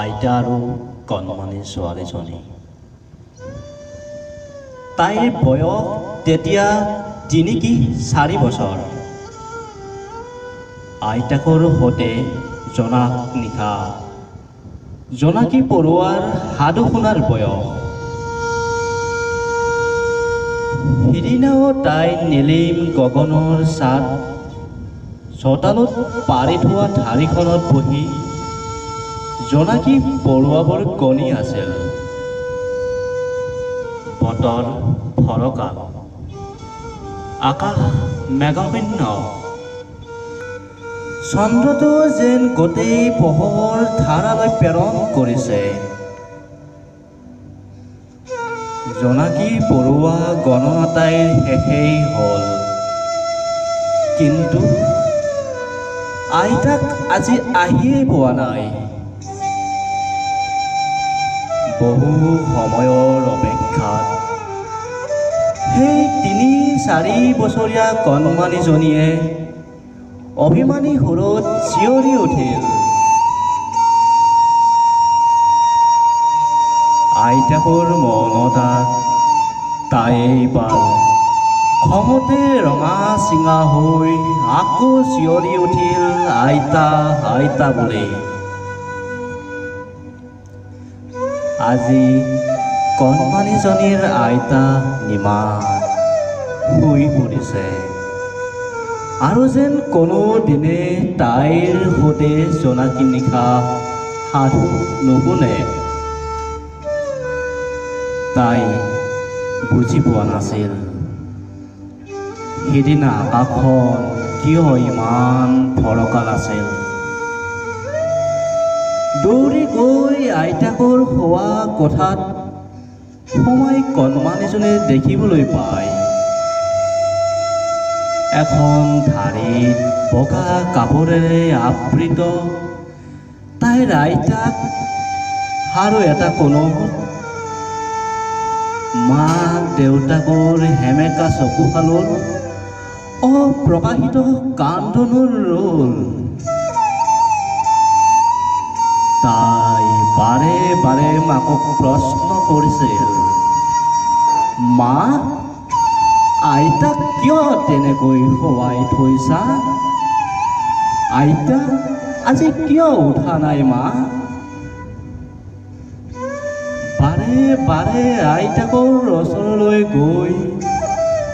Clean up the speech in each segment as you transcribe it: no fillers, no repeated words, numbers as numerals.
আইতা আৰু কণমানি ছোৱালীজনী। তাইৰ বয়স তেতিয়া 3 কি 4 বছৰ। আইতাকৰ সৈতে জোনাক নিশা জোনাকী পৰুৱাৰ সাধু শুনাৰ বয়স। সিদিনাও তাই নীলিম গগনৰ ছাঁত চোতালত পাৰি থোৱা ঢাৰিখনত বহি জোনাকী পৰুৱাবোৰ গণি আছিল। বতৰ ফৰকাল, আকাশ মেঘশূন্য, চন্দ্ৰটো যেন গোটেই পোহৰ ধাৰালৈ প্ৰেৰণ কৰিছে। জোনাকী পৰুৱা গণনা তাইৰ শেষেই হ'ল, কিন্তু আইতাক আজি আহিয়েই পোৱা নাই। বহু সময়ৰ অপেক্ষাত সেই 3-4 বছৰীয়া কণমানিজনীয়ে অভিমানী সুৰত চিঞৰি উঠিল, আইতাকৰ মৌনতাত তাই এইবাৰ খঙতে ৰঙা চিঙা হৈ আকৌ চিঞৰি উঠিল, আইতা আইতা বুলি। আজি কণমানিজনীৰ আইতা নিমাত শুই পৰিছে আৰু যেন কোনোদিনে তাইৰ সৈতে জোনাকী নিশা সাধু নুশুনে। তাই বুজি পোৱা নাছিল সিদিনা আকাশখন কিয় ইমান ফৰকাল আছিল। দৌৰি গৈ আইতাকৰ শোৱা কোঠাত সোমাই কণমানিজনীয়ে দেখিবলৈ পায় এখন ঢাৰিত বগা কাপোৰেৰে আবৃত তাইৰ আইতাক আৰু এটা কোণত মাক দেউতাকৰ সেমেকা চকুহালৰ অপ্ৰকাশিত কান্দোনৰ ৰোল। তাই বাৰে বাৰে মাকক প্ৰশ্ন কৰিছিল, মা, আইতাক কিয় তেনেকৈ শুৱাই থৈছা? আইতা আজি কিয় উঠা নাই মা? বাৰে বাৰে আইতাকৰ ওচৰলৈ গৈ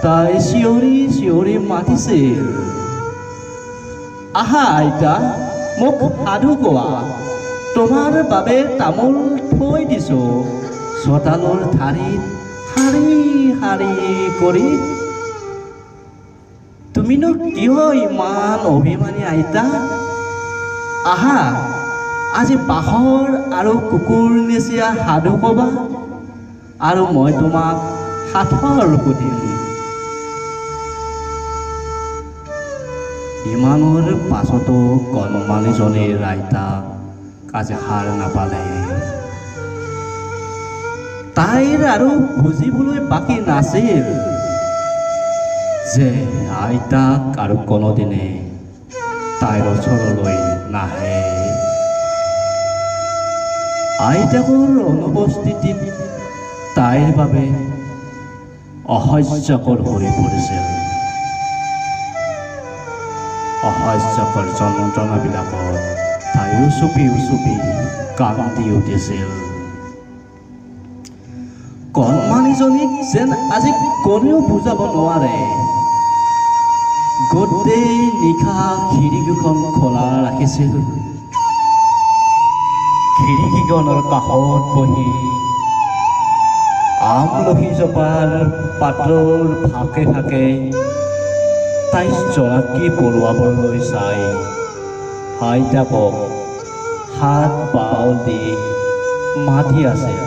তাই চিঞৰি চিঞৰি মাতিছিল, আহা আইতা, মোক সাধু কোৱা, তোমাৰ বাবে তামোল থৈ দিছো চোতালৰ ঢাৰিত শাৰী শাৰী কৰি। তুমিনো কিয় ইমান অভিমানী আইতা? আহা আজি বাঁহৰ আৰু কুকুৰ নেচীয়া সাধু ক'বা আৰু মই তোমাক সাঁথৰ সুধিম। ইমানৰ পাছতো কণমানিজনীৰ আইতাক আজি সাৰ নাপালে। তাইৰ আৰু বুজিবলৈ বাকী নাছিল যে আইতাক আৰু কোনোদিনে তাইৰ ওচৰলৈ নাহে। আইতাকৰ অনুপস্থিতিত তাইৰ বাবে অসহ্যকৰ হৈ পৰিছিল। অসহ্যকৰ যন্ত্ৰণাবিলাকত তাই উচুপি উচুপি কান্দি উঠিছিল। কণমানিজনীক যেন আজি কোনেও বুজাব নোৱাৰে। গোটেই নিশা খিৰিকীখন খোলা ৰাখিছিল। খিৰিকীখনৰ কাষত বহি আমলখিজোপাৰ পাতৰ ফাঁকে ফাঁকে তাই জোনাকী পৰুৱাবোৰলৈ চাই আইতাকক হাত বাউল দি মাতি আছিল।